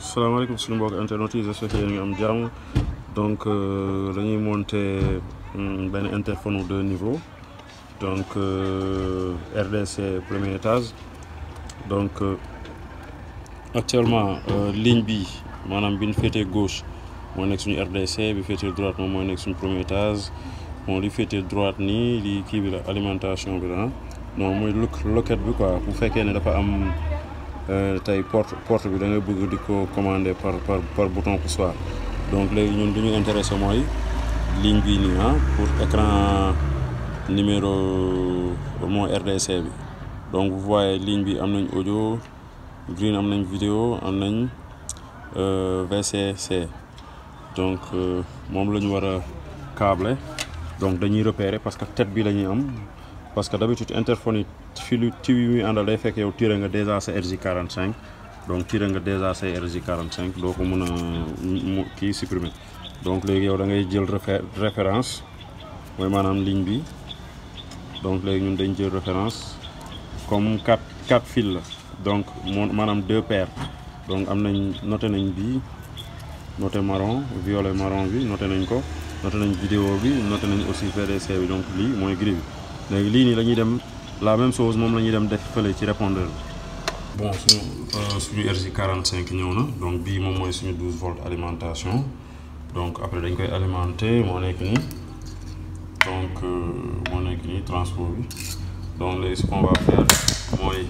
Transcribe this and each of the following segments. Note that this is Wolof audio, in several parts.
salaamaaleykum suñu mbokk internet yi j'espère que yéen ngi am jàmm donc dañuy monter benn interphone de niveau donc RDC premier étage donc actuellement ligne bi maanaam bi ñu féetee gauche moo nekk suñu RDC bi féetee droite moom mooy nekk suñu premier étage bon li féetee droite nii li kii bi la alimentation bi la non mooy loquette bi quoi bu fekkee ne dafa am tey porte bi da nga bëgg di ko commander par bouton poussoir donc léegi ñun li ñu intéressé mooy ligne bii nii pour écran numéro mooy RDC bi donc vous voyez ligne bi am nañ audio green am nañ vidéo am nañ VCC donc moom la ñu war a câbler donc dañuy repérer parce que tête bi la ñuy am parce que d'habitude interphone yi fii lu tiw yi muy àndal day fekk yow tiré nga déjà sa RJ45 donc tiré nga déjà sa RJ45 doo ko mën a kii supprimer donc léegi yow da ngay jël référence mooy maanaam ligne bi donc léegi ñun dañ jël référence comme quatre fils la donc maanaam 2 paires donc am nañ noté nañ bi noté marron violet marron bi noté nañ ko noté nañ vidéo bi noté nañ aussi VDC bi donc lii mooy gris bi léegi lii nii la ñuy dem la même chose moom la ñuy dem def fële ci répondeur bi bon suñu RJ45 ñëw na donc bii moom mooy suñu 12 volts alimentation donc après dañ koy alimenter moo nekk nii donc moo nekk nii transport bi donc léegi ce qu'on va faire mooy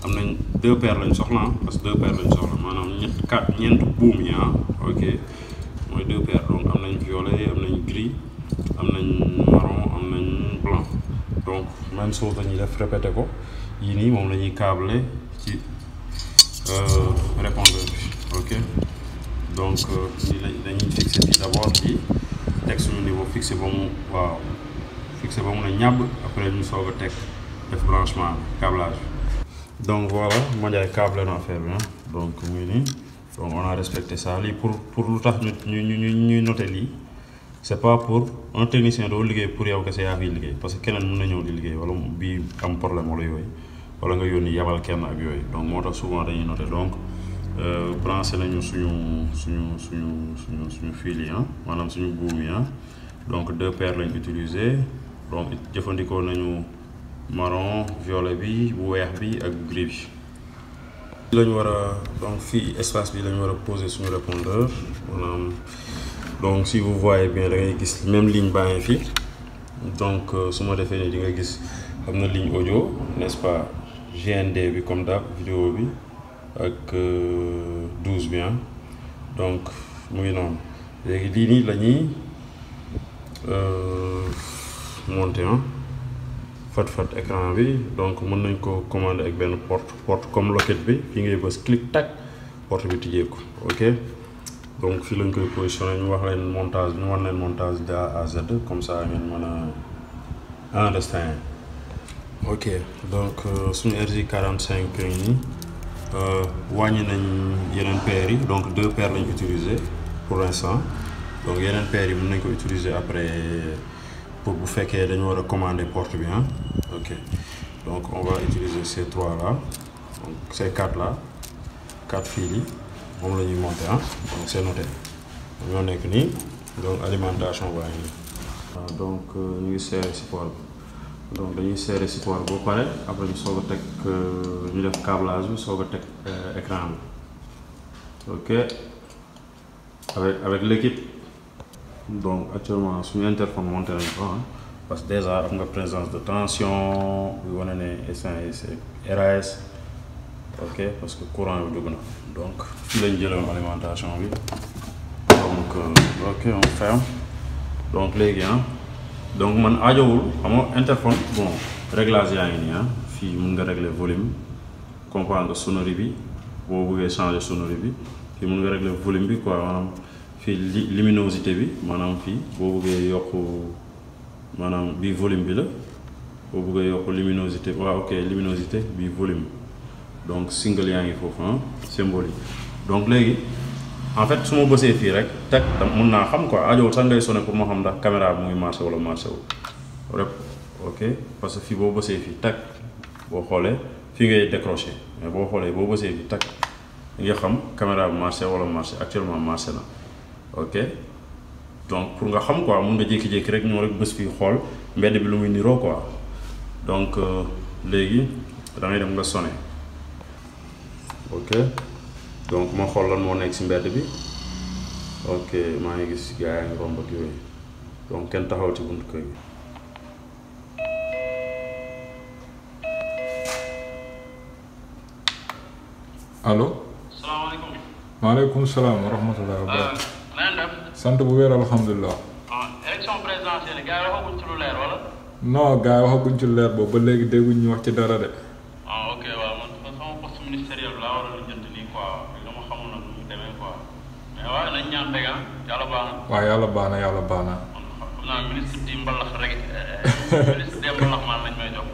am nañ 2 paires lañ soxla parce que 2 paires lañ soxla maanaam ñeent buum yi ok mooy 2 paires donc am nañ violet am nañ gris am nañ marron am nañ blanc donc même chose dañuy def répété ko yii nii moom la ñuy câbler ci répondeur bi ok donc dañuy fixer fii d'abord ci teg suñu niveau fixé ba mu waaw fixé ba mu ne ñàbb après ñu soog a teg def branchement câblage bi donc voilà Mandiaye câble na affaire bi donc muy nii donc on a respecté ça lii pour lu tax ñuy noter lii c'est pas pour un technicien doo liggéey pour yow kese yaa fiy liggéey parce que keneen mën na ñëw di liggéey wala bii am problème wala yooyu wala nga yónni yabal kenn ak yooyu donc moo tax souvent dañuy noter donc branché nañu suñu fil yi maanaam suñu buum yi donc 2 paires lañ utiliser donc jëfandikoo nañu marron violet bi bu weex bi ak gris bi lañu war a donc fii espace bi lañu war a poser suñu répondeur maanaam donc si vous voyez bien da ngay gis même ligne baa ngi fi donc su ma defee nii di nga gis am na ligne audio n'est-ce pas GND bi comme d'hab vidéo bi ak 12 bi donc mu ngi noonu léegi lii nii la ñuy monter fat écran bi donc mën nañ ko commander ak benn porte comme loquette bi fi ngay bës clic tac porte bi tijjeeku ok donc fii lañ koy positionné ñu wax leen montage ñu war leen montage de A à Z comme ça ngeen mën a understand ok donc suñu RJ45 yi wàññi nañ yeneen paires yi donc 2 paires lañ utiliser pour l'instant donc yeneen paires yi mën nañ ko utiliser après pour bu fekkee dañu war a commander porte bi ok donc on va utiliser ces 3 là donc ces 4 là 4 fils yi moom la ñuy monter donc c'est noté ñoo nekk nii donc alimentation baa ngi nii donc ñu ngi serré support bi donc dañuy serré support boo pare après ñu soog a teg ñu def câblage bi soog a teg écran bi ok avec l'équipe donc actuellement suñu interphone monté nañ ko parce que déjà am nga présence de tension bi wane ne RAS ok parce que courant bi dugg na donc fii lañ jëloon alimentation bi donc ok on ferme donc léegi donc man aajowul xam nga interphone bon réglage yaa ngi nii fii mën nga régler volume comprendre nga sonnerie bi boo bëggee changer sonnerie bi fii mën nga régler volume bi quoi maanaam fii luminosité bi maanaam fii boo bëggee yokk maanaam bii volume bi la boo bëggee yokk luminosité waaw ok luminosité bii volume donc single yaa ngi foofu symbole yi donc léegi en fait su ma bësee fii rek teg mën naa xam quoi ajowul sax ngay sonné pour moo xam ndax caméra bi muy marché wala marché wu rek ok parce que fii boo bësee fii teg boo xoolee fii ngay décroché mais boo xoolee boo bësee fii teg nga xam caméra bi marché wala marché actuellement marché na ok donc pour nga xam quoi mun nga jékki-jékki rek ñoo rek bés fii xool mbedd bi lu muy niroo quoi donc léegi da ngay dem nga sonné ok donc ma xool lan moo nekk si mbedd bi ok maa ngi gis gars yaa ngi romb ak yooyu donc kenn taxaw ci buntu kër gi. allo. salaamaaleykum. maaleykum salaam wa rahmatulah. na ngeen def. sant bu wér alhamdulilah. élection présidentielle gars yi waxaguñ ci lu leer wala. non gars yi waxaguñ ci leer boobu ba léegi dégguñ ñu wax ci dara de. ok waaw man sama poste ministériel laa war a lijjanti nii quoi dama xamul nag nu mu demee quoi mais waaye nañ ñaan dégg yàlla baax na. waaw yàlla baax na yàlla baax na. xam naa ministre di mbalax rek ministre des mbalax maan lañ may jox.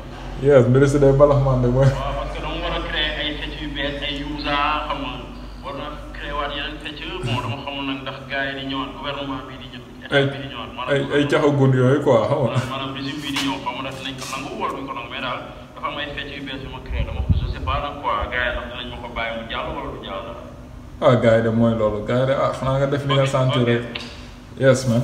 yes ministre des mbalax maan de mooy. waaw parce que dama war a créer ay fecc yu bees ay yuusa xam nga war naa créer waat yeneen fecc bon dama xamul nag ndax gars yi di ñëwaat gouvernement bi di ñëw. état bi di ñëwaat ay caxagun yooyu quoi xam nga. maanaam régime bii di ñëw xam nga dinañ ko nangu wala duñ ko nangu mais daal dafa am ay fecc yu bees yu ma créé dama ko je sais pas nag quoi gars yi ndax dinañ ma ko bàyyi mu jàll wala du jàll. ah gars yi de mooy loolu gars yi de xanaa nga def li nga sentir rek yes man.